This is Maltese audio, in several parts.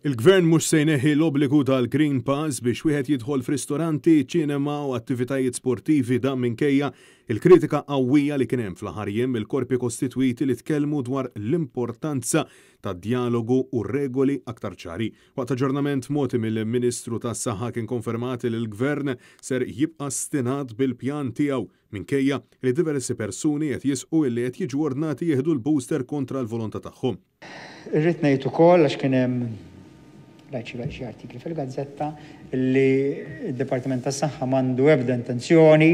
Il-Gvern mhux se jneħħi l-obbligu tal-Green Pass biex wieħed jidħol f'ristoranti, ċinema u attivitajiet sportivi dan minkejja il-kritika qawwija li kien hemm fl-aħħar jiem mill-korpi kostitwiti li tkellmu dwar l-importanza ta' djalogu u regoli aktar ċari. Waqt aġġornament mogħti mill-Ministru tas-Saħħa kien konfermat li l-Gvern ser jibqa' stinat bil-pjan tiegħu minkejja li diversi persuni qed jisħqu illi qed jiġu ordnati jieħdu l-booster kontra l-volontà tagħhom. Irrid ngħid ukoll, għax kien hemm, rajt xi xi artikli fil-gazzetta, illi d-Dipartiment tas-Saħħa m'għandu ebda intenzjoni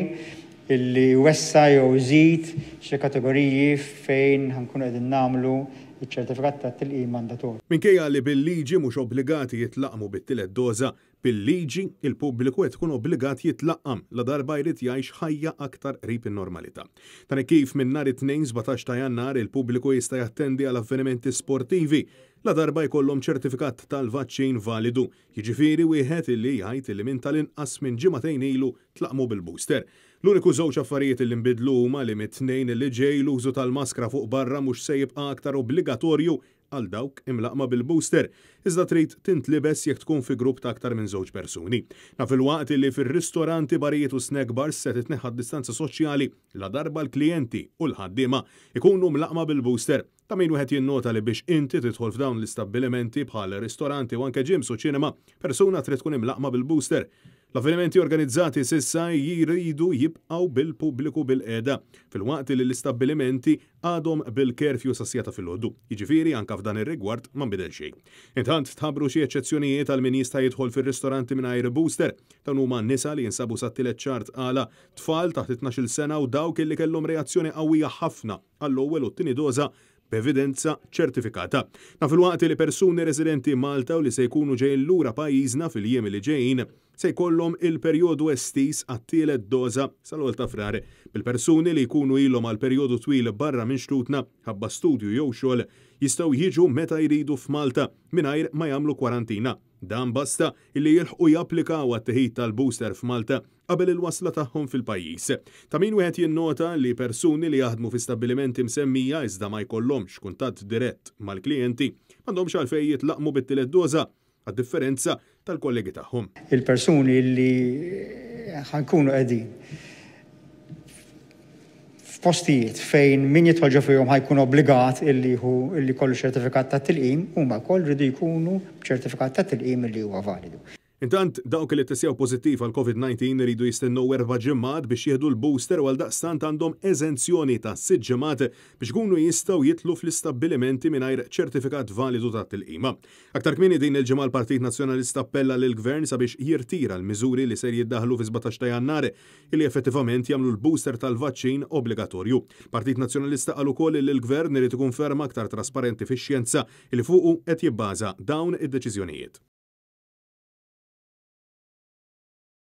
illi jwessa' jew iżid xi kategoriji fejn ħa nkunu qegħdin nagħmlu ċ-ċertifikat tat-tilqim mandatorju. Minkejja li bil-liġi mhux obbligati jitlaqqmu bit-tielet doża, Bil-liġi, il-pubbliku qed ikun obbligat jitlaqqam ladarba jrid jgħix ħajja aktar qrib in-normalità. Dan hekk kif minn nhar it-Tnejn 17 ta' Jannar il-pubbliku jista' jattendi għal avvenimenti sportivi ladarba jkollhom ċertifikat tal-vaċċin validu, jiġifieri wieħed illi jgħid illi minn tal-inqas minn ġimagħtejn ilu tlaqqmu bil-booster. L-uniku żewġ affarijiet illi nbidlu huma li mit-Tnejn li ġej l-użu tal-maskra fuq barra mhux se jibqa' aktar obbligatorju għal dawk imlaqqma bil-booster, iżda trid tintlibes jekk tkun fi grupp ta' aktar minn żewġ persuni. Dan filwaqt li fir-ristoranti, barijiet u snack bars se titneħħa d-distanza soċjali ladarba l-klijenti u l-ħaddiema jkunu mlaqqma bil-booster. Ta' min wieħed jinnota li biex inti tidħol f'dawn l-istabbilimenti bħal ristoranti u anke gyms u ċinema, persuna trid tkun imlaqqma bil-booster. L-avvenimenti organizzati s'issa jridu jibqgħu bil-pubbliku bilqiegħda, filwaqt li l-istabbilimenti għadhom bil-curfew sas-siegħa ta' filgħodu, jiġifieri anke f'dan ir-rigward ma nbidel xejn. Intant tħabbru xi eċċezzjonijiet għal min jista' jidħol fir-ristoranti mingħajr booster. Dawn huma nisa li jinsabu sat-tielet xahar tqala, tfal taħt it-tnax-il sena u dawk li kellhom reazzjoni qawwija ħafna għall-ewwel u t-tieni doża b'evidenza ċertifikata. Dan filwaqt li persuni residenti Malta u li se jkunu ġejjin lura pajjiżna fil-jiem li ġejjin se jkollhom il-perjodu estiż għat-tielet doża sal-ewwel ta' Frar, bil-persuni li jkunu ilhom għal perjodu twil barra minn xtutna ħabba studju jew xogħol jistgħu jiġu meta jridu f'Malta mingħajr ma jagħmlu kwarantina. Dan basta illi jilħqu japplikaw għat-teħid tal-booster f'Malta qabel il-wasla tagħhom fil-pajjiż. Ta' min wieħed jinnota li persuni li jaħdmu fi stabbilimenti msemmija iżda ma jkollhomx kuntatt dirett mal-klijenti m'għandhomx għalfejn jitlaqqmu bit-tielet doża għad-differenza tal-kollegi tagħhom. Il-persuni li ħa nkunu qegħdin f'postijiet fejn min jidħol ġo fihom ħa jkun obbligat illi jieħu illi jkollu ċertifikat tat-tilqim huma wkoll jridu jkunu b'ċertifikat tat-tilqim illi huwa validu. Intant, dawk li ttestjaw pożittiv għall-Covid 19 iridu jistennew erba' ġimgħat biex jieħdu l-booster u għaldaqstant għandhom eżenzjoni ta' sitt ġimgħat biex ikunu jistgħu jidħlu fl-istabbilimenti mingħajr ċertifikat validu tat-tilqima. Aktar kmieni din il-ġimgħa l-Partit Nazzjonalista appella lill-Gvern sabiex jirtira l-miżuri li ser jiddaħħlu fis-17 ta' Jannar illi effettivament jagħmlu l-booster tal-vaċċin obbligatorju. Partit Nazzjonalista qal ukoll li l-Gvern irid ikun ferm aktar trasparenti fix-xjenza illi fuqu qed jibbaża dawn id-deċiżjonijiet.